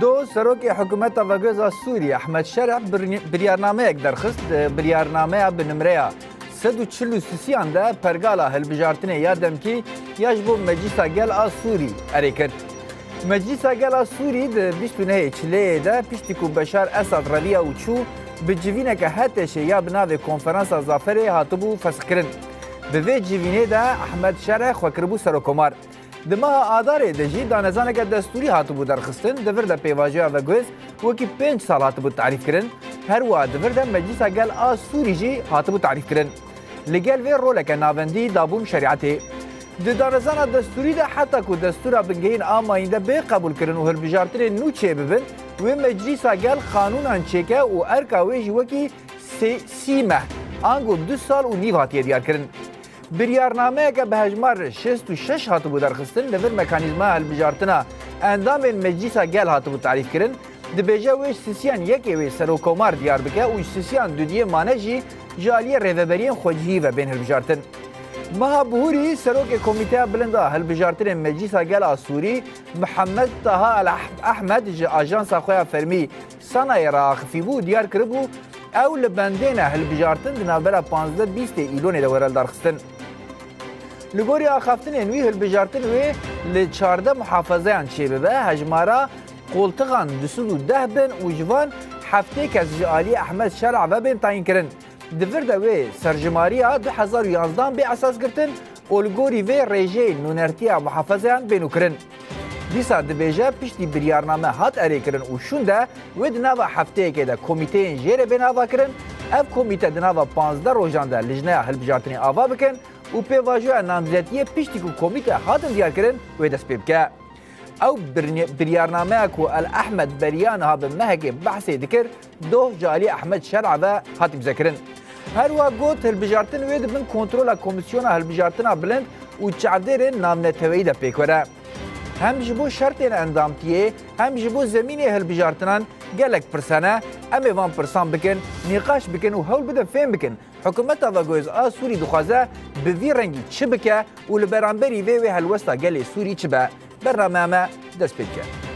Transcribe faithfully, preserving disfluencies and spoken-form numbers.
Do serokê hikûmeta vegwêza Sûrî Ehmed Şereh birni-, biryarnameyek derxist. Di biryarnameya bi nimreya sed û çil û sisiyan de pergala hilbijartinê ya demkî ya ji bo Meclîsa Gel a Sûrî erê kir. Meclîsa Gel a Sûrî di bîst û nehê Çileyê de piştî ku Beşar Esad reviya û çû, bi civîneke H T Ş'ê ya bi navê Konferansa Zaferê hatibû fesxkirin. Bi vê civînê de Ehmed Şereh xwe kiribû serokkomar. Di meha Adarê de jî danezaneke destûrî hatibû derxistin, di vir de pêvajoya vegwêz wekî pênc sal hatibû tarîfkirin. Her wiha di vir de Meclîsa Gel a Sûrî jî hatibû tarîfkirin. Li gel vê roleke navendî dabûn şerîetê. Di danezana destûrî de heta ku destûra bingehîn a mayînde bê qebûlkirin û hilbijartinên nû çêbibin, wê Meclîsa Gel qanûnan çêke û erka wê jî wekî sê-, sî meh, ango du sal û nîv hatiye diyarkirin. Biryarnameyeke bi hejmar şêst û şeş hatibû derxistin, li vir mekanîzmaya hilbijartina endamên Meclîsa Gel hatibû tarîfkirin. Dibêje wê ji sisiyan yekê wê serokkomar diyar bike û ji sisiyan dudiyê mane jî ji aliyê rêveberiyên xwecihî ve bên hilbijartin. Meha Bihûrî serokê Komîteya Bilind a Hilbijartinên Meclîsa Gel a Sûrî, Mihemed Taha El Ahmed ji ajansa xwe ya fermî Sanayê re axifîbû û diyar kiribû, ew li bendê ne hilbijartin di navbera panzdeh bîstê Îlonê de were lidarxistin. Li gorî axaftinên wî, hilbijartin wê li çardeh muhafezeyan çêbibe, hejmara qoltixan du sed û deh bin û ji van heftê kes ji aliyê Ehmed Şer'a ve bên tayînkirin. Di vir de wê serjimariya du hezar û yanzdehan bê esasgirtin û li gorî vê rêjeyên nûnertiya muhafezeyan bê nûkirin. Dîsa dibêje, piştî biryarname hat erêkirin û şûnde, wê di nava hefteyekê de komîteyên jê re bên avakirin. Ev komîte di nava panzdeh rojan de lijneya hilbijartinê ava bikin û pêvajoya namzetiyê piştî ku komîte hatin diyarkirin, wê dest pê bike. Ew birni-, biryarnameya ku El Ehmed beriya niha bi mehekê behsê dikir, doh ji alî Ehmed Şer'a ve hat îmzekirin. Her wiha got, hilbijartin wê di bin kontrola Komîsyona Hilbijartina Bilind û çavdêrên navneteweyî de pêk were. Hem ji bo şertên endamtiyê, hem ji bo zemînê hilbijartinan gelek pirsan e. Em ê van pirsan bikin, nîqaş bikin û hewl bidin fêm bikin. Hikûmeta veguhêz a Sûrî dixwaze bi vî rengî çi bike û li beramberî vê wê helwesta gelê Sûrî çi be? Bernameya me dest pê dike.